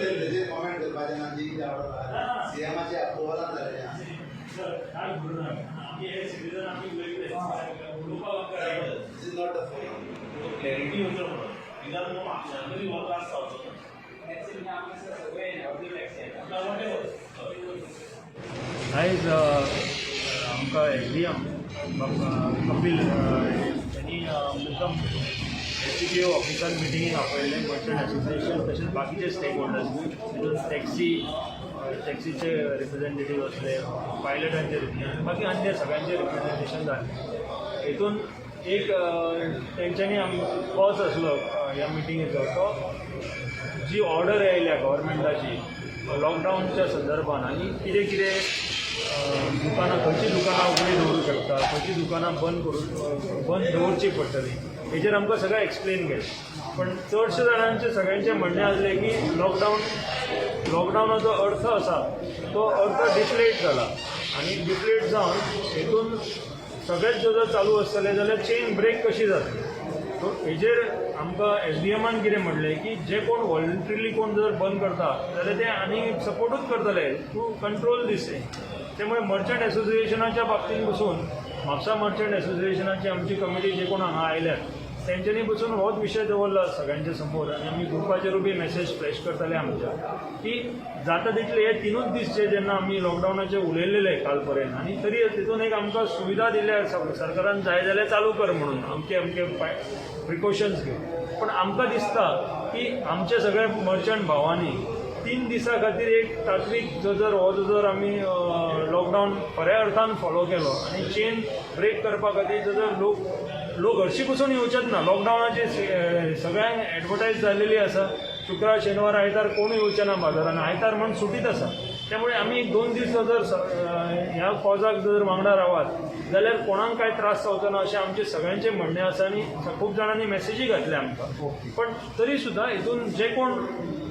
तेजेर कॉमेंट करपाचें ना. जी कितें ऑर्डर सीएमाच्या अप्रुवलान जालेलें आसा. सर, काय करू ना, आमी हे सिटीजन, आमी उलयतले, उलोवपाक आमकां रायट आसा. This is not the forum. Clarity येवचो म्हणून निदान तुका म्हापशान तरी हो त्रास जावचो ना. ना, whatever. आयज आमकां एसडीएम कपील त्यांनी मुद्दम एसडीपीओ ऑफिसान मिटिंगेक आपयल्लें. मर्चंट एसोसिएशन तशेंच बाकीचे स्टेक होल्डर्स, तितून टॅक्सीचे रिप्रेझेंटेटीव आसले, पायलटांचे रिप्रेझेंटेटीव, बाकी अन्य सगळ्यांचे रिप्रेझेंटेशन जालें. हितून एक तेंच्यांनी कॉज आसलो ह्या मिटिंगेचो, तो जी ऑर्डर आयल्या गव्हर्मेंटाची लॉकडावनच्या संदर्भात आनी कितें कितें दुकानां, खंयची दुकानां उगडी दवरूं शकता, खंयची दुकानां बंद करून बंद दवरची पडटली, हेजेर आमकां सगळें एक्सप्लेन केलें. पण चडशे जाणांचें सगळ्यांचें म्हणणें आसलें की लॉकडावनाचो अर्थ आसा तो अर्थ डिफ्लेट जाला आनी डिफ्लेट जावन हेतून सगळेंच जर चालू आसतलें जाल्यार चेन ब्रेक कशी जातली? सो हेजेर आमकां एसडीएमान कितें म्हणलें की जे कोण वॉलंटरीली कोण जर बंद करता जाल्यार ते आनी सपोर्टूच करतले टू कंट्रोल दीस थींग. त्यामुळे मर्चंट एसोसिएशनाच्या बाबतींत पसून म्हापसा मर्चंट एसोसिएशनाची आमची कमिटी जे कोण हांगा आयल्यात तेंच्यांनी पसून होच विशय दवरला सगळ्यांच्या समोर आनी आमी ग्रुपाचेरूय बी मॅसेज फ्लॅश करतले आमच्या की जाता तितले हे तिनूच दीस जे जेन्ना आमी लॉकडावनाचे उलयलेले काल पर्यंत आनी तरी तितून एक आमकां सुविधा दिल्या सरकारान, जाय जाल्यार चालू कर म्हणून, अमके अमके प्रिकॉशन्स घेवन. पण आमकां दिसता की आमचे सगळे मर्चंट भावांनी 3 दिसां खातीर एक तात्वीक जो जर हो जो जर आमी लॉकडावन खऱ्या अर्थान फॉलो केलो आनी चेन ब्रेक करपा खातीर जो जर लोक लोक हरशीं पसून येवचेच ना. लॉकडावनाची सगळ्यांक एडवर्टायज जाल्लेली आसा. शुक्रार, शेनवार, आयतार कोणूय येवचे ना बाजारान. आयतार म्हण सुटीत आसा. त्यामुळे आमी एक 2 दीस जर ह्या कॉजाक जर वांगडा रावात जाल्यार कोणाक कांय त्रास जावचो ना अशें आमचें सगळ्यांचें म्हणणें आसा. आनी खूब जाणांनी मॅसेजी घातल्या आमकां. पण तरी सुद्दां हितून जे कोण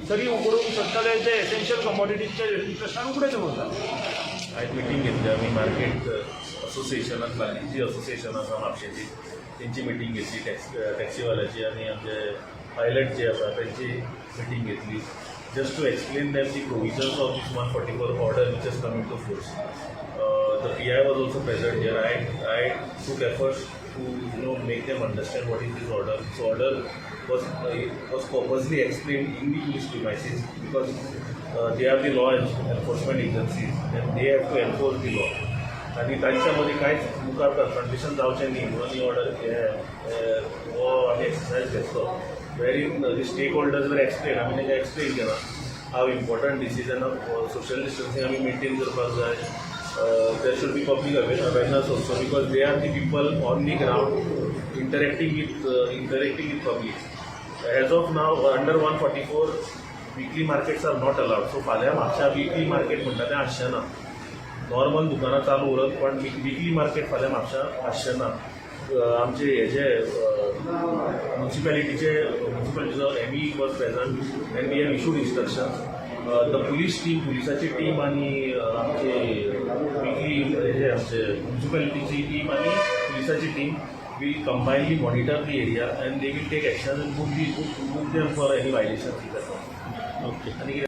तरी उगडूंक सोदताले ते एसेन्शियल कमॉडिटीजच्या इंट्रस्टान उगडे दवरता. आयज मिटींग घेतली आमी मार्केट असोसिएशनान. बाकीची असोसिएशन आसा म्हापशेची, तेंची मिटींग घेतली. टॅक्सीवाल्याची आनी आमचे पायलट जे आसा तेंची मिटींग घेतली, just to explain them the provisions of this 144 order which has come into force. The PI was also present here. I took efforts to make them understand what is this order. This order was purposely explained in the police premises because they are the law enforcement agencies and they have to enforce the law. आनी तांच्या मदीं कांयच मुखार confrontation जावचें न्ही म्हणून ही order हो आमी एक्सरसायज घेतलो, wherein the stakeholders were explain, आमी तांकां एक्सप्लेन केलां how important this is and social distancing आमी मेंटेन करपाक जाय. There should be public awareness also because they are the people on the ground interacting with public. As of now, under 144, weekly markets are not allowed. So फाल्यां म्हापशा weekly market म्हणटा तें आसचें ना. Normal दुकानां चालू उरत, पण वीकली मार्केट फाल्यां म्हापशा आसचें ना. आमचे हेजे म्युन्सिपेलिटीचे म्युन्सिपेलिटीचो MEE was present and we have issued instructions. The police team, पुलिसाची टीम आनी आमचे वीकली हे आमचे म्युन्सिपेलिटीची टीम आनी पुलिसाची team will combinedly monitor the area and they will take action and book them for any violations. Okay. आनी कितें?